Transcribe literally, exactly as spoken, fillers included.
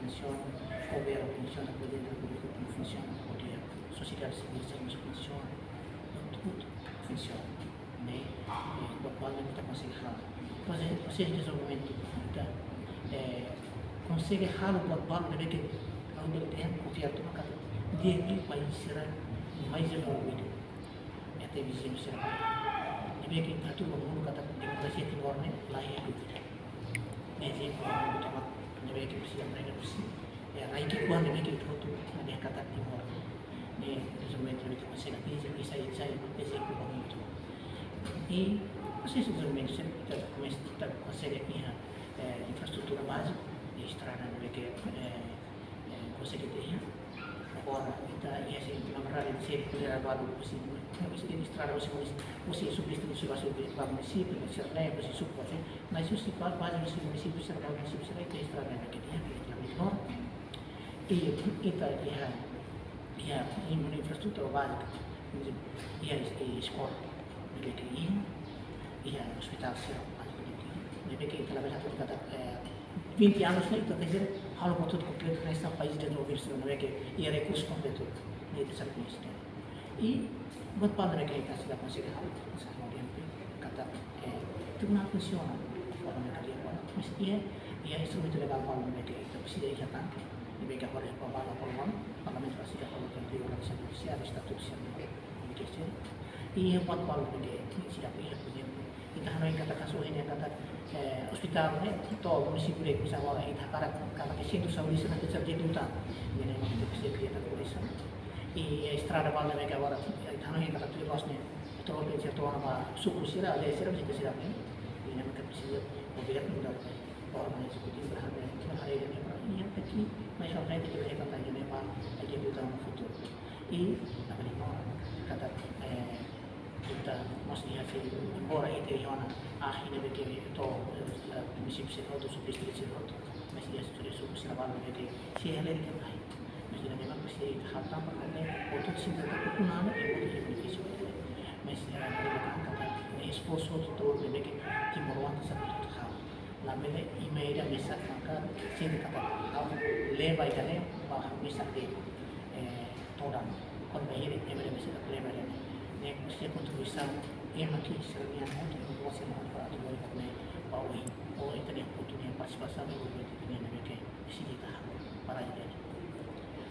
Funsiona, governu funsiona, Poder Públiku funsiona, poder sosiedade sivíl sempre funsiona, tudo funsiona, ne'e? Eh, buat balu ne'e ita konsege halo. Prosesu, prosesu dezenvolvimentu ita, eh, konsege halo buat balu ne'ebé ke, ha'u bele dehan, governu maka di'ak liu país sira mais dezenvolvidu. Ita vizinhu sira ne'ebé ke ita hatudu ba mundu katak demokrasia Timor ne'e la iha dúvida. Ne'e ezemplu, ita toma, ne'ebé ke presiza aprende husi, eh, rai ki'ikoan ne'ebé ke ita hotu, ne'ebé katak Timor ne'e, dezenvolvimentu ne'ebé ita konsege atinje, i sai, sai ezemplu ba mundu. I prosesu dezenvolvimentu sempre ita komesa, ita konsege iha, eh, infraestrutura báziku, estrada ne'ebé ke, eh, eh, konsege ita iha. Agora, ita iha, sei, na verdade, sei, sei, estrada husi, husi, husi, husi subdistritu, husi, husi, husi munisípiu, husi, husi, husi, husi, husi munisípiu, husi, husi munisípiu, husi munisípiu, husi estrada ne'ebé ke iha, ke iha, iha, iha, iha infraestrutura bázika, iha, iha eskola, ne'ebé ke iha, iha ospitál sira, ne'ebé ke iha, ne'ebé ke ita labele hatudu katak, eh, vinte anos ne'e, ita tenke halo buat hotu kompletu, hanesan país dezenvolvidu sira ne'ebé ke iha rekursu kompletu, ne'e ita sei koñese. I buat balu ne'ebé ke ita sei konsege halo, hanesan ha'u dehan, katak, eh, tribunál funsiona, forma ne'ebé ke di'ak, mas iha, iha instrumentu legál balu ne'ebé ke ita presiza iha tan, ne'ebé ke agora iha ba balu, ba balu, Parlamentu presiza halo tan di organizasaun judisiáriu, estatutu judisiáriu, ne'ebé ke sira. I iha buat balu ne'ebé ke sira iha, por ezemplu, ita hanoin katak kazu ne'e katak, eh, ospitál ne'e to'o munisípiu ne'e bisa agora ita hakarak katak sentru saúde sira ne'e bisa di'ak liután. Ne'e mak ita presiza kria tan por isso. I, eh, estrada balu ne'ebé ke agora ita hanoin katak tuir loos ne'e, ita loke sira to'o ona ba suku sira, aldeia sira, bisa sira ne'e. I ne'e mak ita presiza governu, órgaun ezekutivu, haree, haree ne'e para iha ita ke mais para frente ita bele katak ne'e ba ita di'ak liután ba futuru. I, na verdade, katak, eh, ita mós iha, sei, embora ita iha ona ahi ne'ebé ke to'o, eh, munisípiu sira hotu, subdistritu sira hotu, mas iha sira, sira, sira balu ne'ebé ke sei halerik ahi. Mas ida-ne'e mak presiza ita hatán para ita hotu sente katak ukun-an ne'e, ita hotu iha benefísiu ba ita. Mas, eh, ida-ne'e katak, ne'e esforsu hotu-hotu ne'ebé ke timoroan sira hotu-hotu halo. Labele ema ida mesak maka sente katak ha'u leva ida-ne'e ba ha'u mesak de'it, eh, todan. Kuandu bainhira ema ida mesak leva ida-ne'e, ne'e presiza kontribuisaun ema ke sira-nia atu, ema ke sira-nia atu para atu bele kone ba oin. Ou ita-nia hotu-hotu nia partisipasaun, ou ita-nia ne'ebé ke presiza ita halo para ida-ne'e.